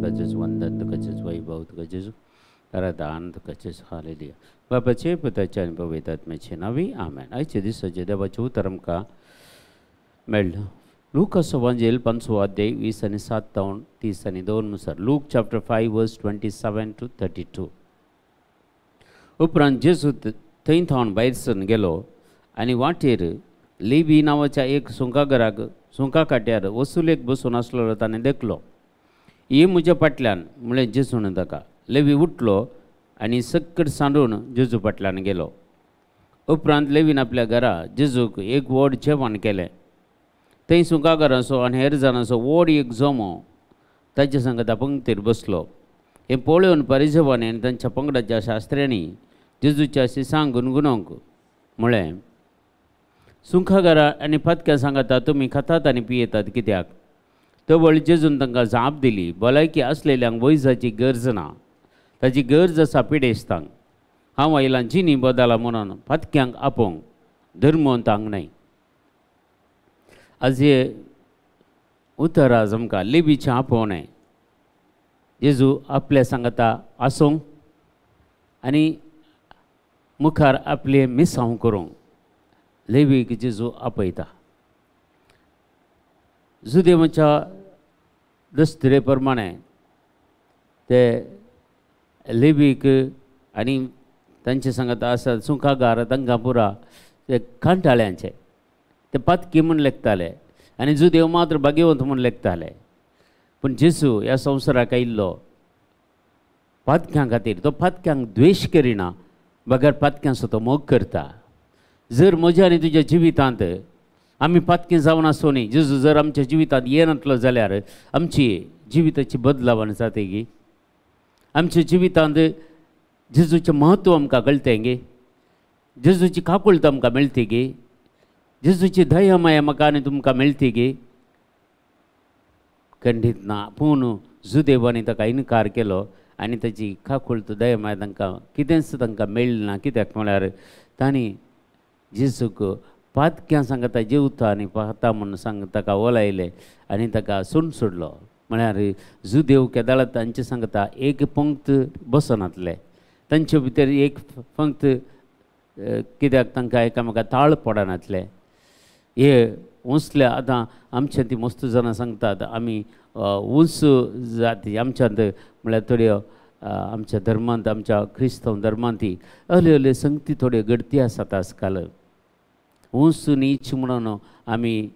तुका जेजू वंदन, तुका जेजू वैभव, तुका जेजू आराधन, तुका जेजू हालेलुया. बापाचे पुताचे आनी पवित्र आत्म्याचे नांवी आमेन. आयचे दिसाचे देवाचें उतर आमकां मेळ्ळें लूकाचो वांजेल 5 अध्याय 27 तावन 32 मुसार. लूक चॅप्टर 5 वर्स 27 to 32. उपरांत जेजू थंय थावन भायर सरून गेलो आनी वाटेर लेवी नांवाच्या एक सुंकाघराक सुंका काट्यार वसुलेक बसून आसलेलो ताणें देखलो. ये म्हज्या फाटल्यान म्हळें जेजून ताका. लेवी उठलो आनी सक्कड सांडून जेजू फाटल्यान गेलो. उपरांत लेवीन आपल्या घरा जेजूक एक व्हड जेवण केलें. थंय सुंकाघरांचो आनी हेर जाणांचो व्हड एक जमो ताच्या सांगता पंक्तीर बसलो. हें पळोवन परिजवांनी आनी तांच्या पंगडाच्या शास्त्र्यांनी जेजूच्या शिसांक गुणगुणोवंक म्हळें, सुंखाघरां आनी फातक्यां सांगता तुमी खातात आनी पियेतात कित्याक? तवळ जेजून तांकां जाप दिली, भलायकी आसलेल्यांक वैजाची गरज ना, ताची गरज आसा पिडेस्तांक. हांव आयलां जिनी बदला म्हणून फातक्यांक आपोवंक, धर्मवंतांक न्हय. आज हे उतर आज आमकां लेबीचें आपोवणें. जेजू आपल्या सांगता आसूंक आनी मुखार आपलें मिसांव करूंक लेवीक जेजू आपयता. जुदेवाच्या दस्तुरे प्रमाणे ते लेवीक आनी तांचे सांगता आसा सुंकागार तांकां पुरा ते कांटाळ्यांचे ते पातकी म्हूण लेखताले आनी जुदेव मात्र भाग्यवंत म्हूण लेखताले. पूण जेजू ह्या संवसाराक आयिल्लो पातक्यां खातीर. तो पातक्यांक द्वेश करिना, बगर पातक्यांचो तो मोग करता. जर म्हज्या आनी तुज्या जिवितांत आमी पातकी जावन आसूं न्ही, जेजू जर आमच्या जिवितांत येनातलो जाल्यार आमची जिविताची बदलावण जाता गी? आमच्या जिवितांत जेजूचें म्हत्व आमकां कळटें गे? जेजूची काकुळट आमकां मेळटी गे? जेजूची दया माया म्हाका आनी तुमकां मेळटी गे? खंडीत ना. पूण जुदेवांनी ताका इनकार केलो आनी ताची काकुळट दया माया तांकां कितेंच तांकां मेळ्ळें ना. कित्याक म्हळ्यार तांणी जेजूक पातक्यां सांगता जेवता आनी पाहता म्हूण सांग ताका ओलायलें आनी ताका सोडून सोडलो. म्हळ्यार जुदेव केदाळा तांचे सांगता एक पंक्त बसनातले, तांचे भितर एक पंक्त कित्याक तांकां एकामेका ताळ पडनातले. हे उंचले आतां आमच्या ती मस्त जाणां सांगतात आमी उंच जाती आमच्यांत म्हळ्यार थोड्यो आमच्या धर्मांत आमच्या क्रिस्तांव धर्मांत ती हले हले संगती थोड्यो घडती आसात आजकाल. उंच नीच म्हणून आमी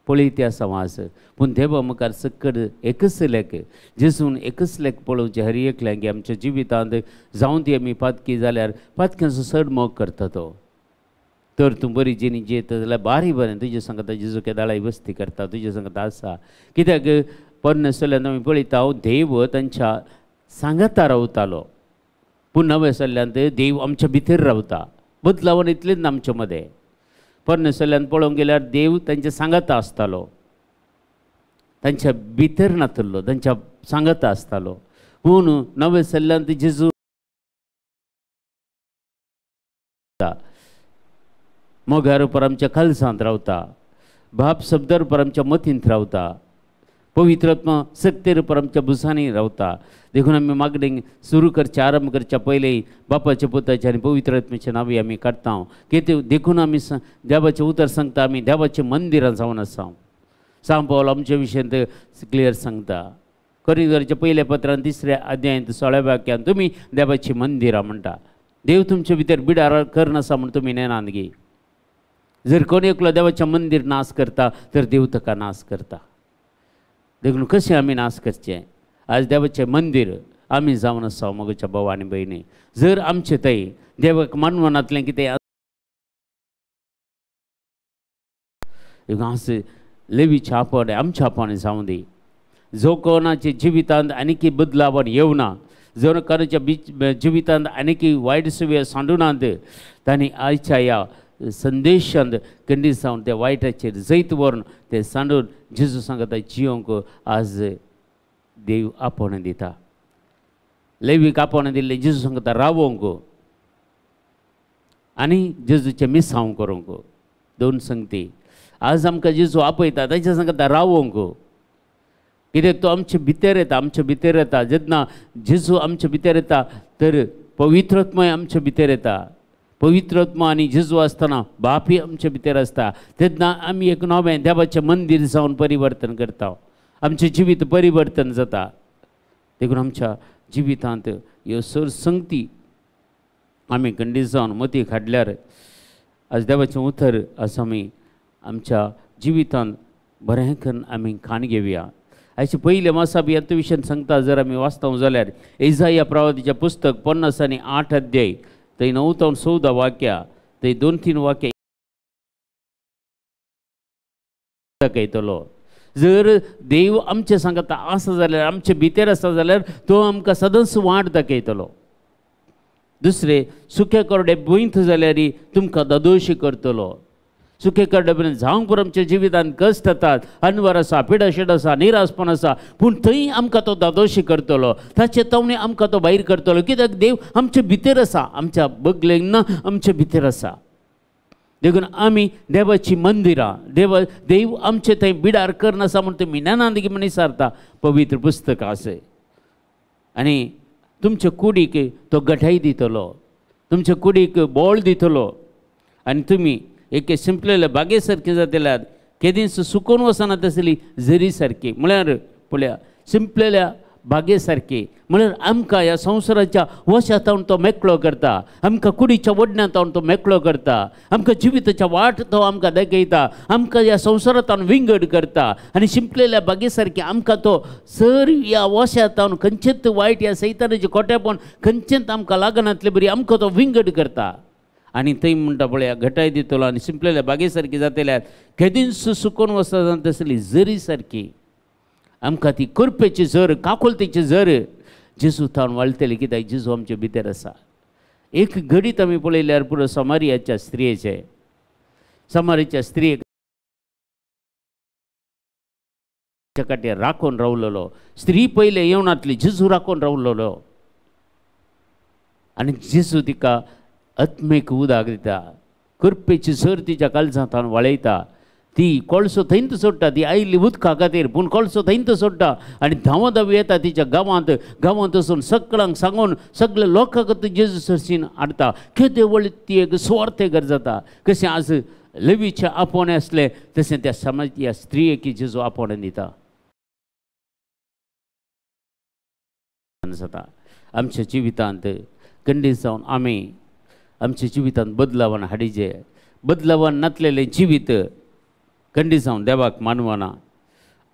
पळयती आसा आज. पूण देवा मुखार सक्कड एकच लेख जेजून एकच लेख पळोवचें हर एकल्याक आमच्या जिवितांत जावन ती आमी पातकी जाल्यार पातक्यांचो चड मोग करता तो. तर तूं बरी जिणी जियेता जाल्यार बारी बरें तुजे सांगता जेजू केदाळाय वस्ती करता, तुजे सांगता आसा. कित्याक पोरणे सल्ल्यान आमी पळयता देव तांच्या सांगाता रावतालो, पूण नव्या सल्ल्यांत देव आमच्या भितर रावता. बदलावण इतलेंच ना आमच्या मदें. पोरणे सल्ल्यान पळोवंक गेल्यार देव तांच्या सांगाता आसतालो, तांच्या भितर नातलो, तांच्या सांगाता आसतालो. पूण नव्या सल्ल्यांत जेजू मोगार उपर आमच्या खालसांत रावता, बाप शब्दार उपर आमच्या मतींत रावता, पवित्र आत्मा सक्तेर उपर आमच्या भुजांनी रावता. देखून आमी मागणें सुरू करच्या आरंभ करच्या पयलीं बापाच्या पुताच्या आनी पवित्र आत्म्याच्या नांवी आमी काडटा. कितें देखून आमी देवाचें उतर सांगता, आमी देवाचें मंदिरां जावन आसा. सांव पावल आमच्या विशयांत क्लियर सांगता करिंदरच्या पयल्या पत्रान 3 अध्यायांत 16 वाक्यान तुमी देवाचीं मंदिरां म्हणटा. देव तुमचे भितर बिडार करनासा म्हूण तुमी नेनात गी? जर कोण एकलो देवाचें मंदीर नाश करता तर देव ताका नाश करता. देखून कशें आमी नाश करचें? आज देवाचें मंदीर आमी जावन आसा मोगाच्या भाव आनी भयणी. जर आमचें थंय देवाक मानवनातलें कितें आज लेवीच्या आपोवणें आमच्या आपोवणें जावं दी. जो कोणाच्या जिवितांत आनीक बदलावण येवना, जो कोणाच्या जिवितांत आनीक वायट सुवे सांडूनात, तांणी आयच्या ह्या संदेशांत खंडीत जावन त्या वायटाचेर जैत व्हरून ते सांडून जेजू सांगता जियोंक आज देव आपोवणें दिता. लेवीक आपोवणें दिल्लें जेजू सांगता रावोंक आनी जेजूचें मिसांव करूंक. दोन संगती आज आमकां जेजू आपयता, तांच्या सांगता रावोंक. कित्याक तो आमचे भितर येता, आमचे भितर येता. जेन्ना जेजू आमचे भितर येता तर पवित्रात्माय आमचे भितर येता. पवित्रात्मा आनी जेजू आसतना बापूय आमचे भितर आसता. तेन्ना आमी एक नवें देवाचें मंदीर जावन परिवर्तन करता, आमचें जिवीत परिवर्तन जाता. देखून आमच्या जिवितांत ह्यो सरसंगती आमी खंडीत जावन मतीक हाडल्यार आज देवाचें उतर आज आमी आमच्या जिवितांत बरें करून आमी खाण घेवया. आयचे पयलें मासा बी ह्या विशयान सांगता. जर आमी वाचता जाल्यार इजाया प्रवादीचें पुस्तक 58 अध्याय थंय 9 ते 14 वाक्या, थंय 2-3 वाक्या दाखयतलो. जर देव आमचे सांगता आसा जाल्यार, आमचे भितर आसा जाल्यार तो आमकां सदांच वाट दाखयतलो. दुसरें, सुके कोरडे भुंयत जाल्यार तुमकां दादोशी करतलो. सुके कोरडे भुंयत जावंक पुरो आमच्या जिवितांत कश्ट जातात, अनवर आसा, पिडाशीड आसा, निराशपण आसा, पूण थंय आमकां तो दादोशी करतलो. ताचे तवणे आमकां तो भायर करतलो. कित्याक देव आमचे भितर आसा, आमच्या बगलेक ना, आमचे भितर आसा. देखून आमी देवाची मंदिरां, देव आमचे थंय बिडार करनासा म्हूण तुमी ज्ञानांत म्हण विचारता पवित्र पुस्तक आसा. आनी तुमचे कुडीक तो गठाय दितलो, तुमचे कुडीक बळ दितलो आनी तुमी एके शिंपलेले बागे सारके जातल्यात, केदींच सुकून वचना तसली झरी सारकी. म्हळ्यार पळया शिंपलेल्या बागे सारकी म्हळ्यार आमकां ह्या संवसाराच्या वशांत तो मेकळो करता, आमकां कुडीच्या ओडण्यांत तो मेकळो करता, आमकां जिविताच्या वाट तो आमकां दाखयता, आमकां ह्या संवसारांत विंगड करता. आनी शिंपलेल्या बागे सारकी आमकां तो सर ह्या वशांत खंयचेच वायट ह्या सैतानाचें खोटेपण खंयचेंच आमकां लागनातले बरी आमकां तो विंगड करता. आनी थंय म्हणटा पळया घटाय दितलो आनी शिंपलेल्या बागे सारकी जातल्या, केदींच सुकून वचना तसली झरी सारकी आमकां ती करपेची झर, काकुलतेची झर जेजू थावन वाळटली. कित्याक जेजू आमचे भितर आसा. एक घडीत आमी पळयल्यार पुरो समारियाच्या स्त्रियेचे, समारियाच्या स्त्रियेक खातीर राखून रावलेलो. स्त्री पयले येवनातली, जेजू राखून रावलेलो आनी जेजू तिका आत्मीक उदक दिता, करपेची झर तिच्या काळजांत वाळयता. ती कोळसो थंयच सोडटा, ती आयिल्ली उदका खातीर, पूण कोळसो थंयच सोडटा आनी धांवा धांव येता तिच्या गांवांत. गांवांत वचून सगळ्यांक सांगून सगळे लोकांक जेजू सरशीन हाडटा. केदे व्हडली ती एक सुवार्थेगर जाता. कशें आज लेवीचे आपोवणें आसलें तशें त्या समाज ह्या स्त्रियेक जेजू आपोवणें दिता जाता. आमच्या जिवितांत खंडीत जावन आमी आमच्या जिवितांत बदलावन हाडिजे. बदलावन नातलेलें जिवीत खंडीत जावन देवाक मानवना.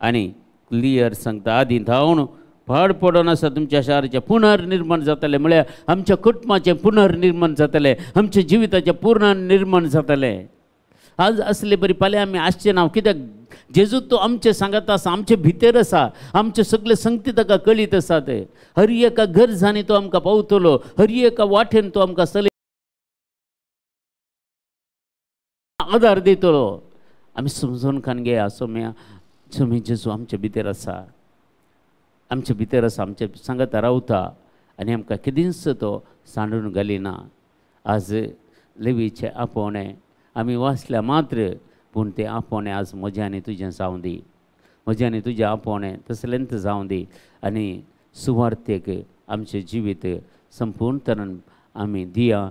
आनी क्लियर सांगता आदी धांवन पाड पडोन आसा तुमच्या शाराचें पुनर्निर्माण जातलें, म्हळ्यार आमच्या कुटुंबाचें पुनर्निर्माण जातलें, आमच्या जिविताचें पुनर्निर्माण जातलें. आज असले बरी फाल्यां आमी आसचें ना. कित्याक जेजू तो आमचें सांगत आसा, आमचे भितर आसा, आमचे सगळे संगती ताका कळीत आसा. ते हर एका गरजांनी तो आमकां पावतलो, हर एका वाटेन तो आमकां सले आदार दितलो. आमी समजून खान घेया सोम्या सोमी जेजू आमचे भितर आसा, आमचे भितर आसा, आमचे सांगता रावता आनी आमकां केदींच तो सांडून घालिना. आज लेवीचें आपोवणें आमी वाचल्या मात्र, पूण तें आपोवणें आज म्हजें आनी तुजें जावं दी, म्हजें आनी तुजें आपोवणें तसलेंच जावं दी. आनी सुवार्थेक आमचें जिवीत संपूर्ण तरान आमी दिया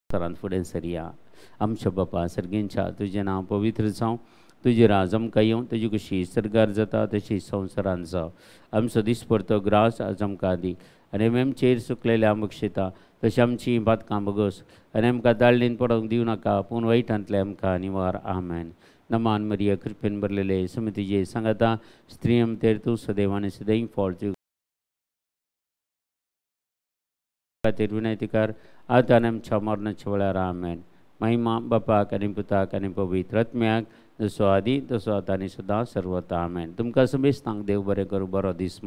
तरान फुडें सरया. आमच्या बापा सर्गेंच्या तुजें नांव पवित्र जावं, तुजें राज आमकां येवं, तुजी कशी सरकार जाता तशी संवसारान जावं. आमचो दिसपडतो ग्रास आज आमकां दी आनी आमी आमचेर सुकलेले आमकां शिता तशें आमची बातकां बगस आनी आमकां दाळणीन पडोवंक दिवं नाका, पूण वायटांतलें आमकां निवार. आमेन. नमान मरिया, कृपेन भरलेले समितीचे सांगता, स्त्रियम तेर तूं सदैव आनी सदैव फळ खातीर विनयतीकार आतां आनी आमच्या मरणाच्या वेळार. आमेन. महिमा बापाक आनी पुताक आनी पवित्र आत्म्याक, जसो आदी तसो आतां आनी सदां सर्वता. आमेन. तुमकां समेस्तांक देव बरें करूं, बरो दीस.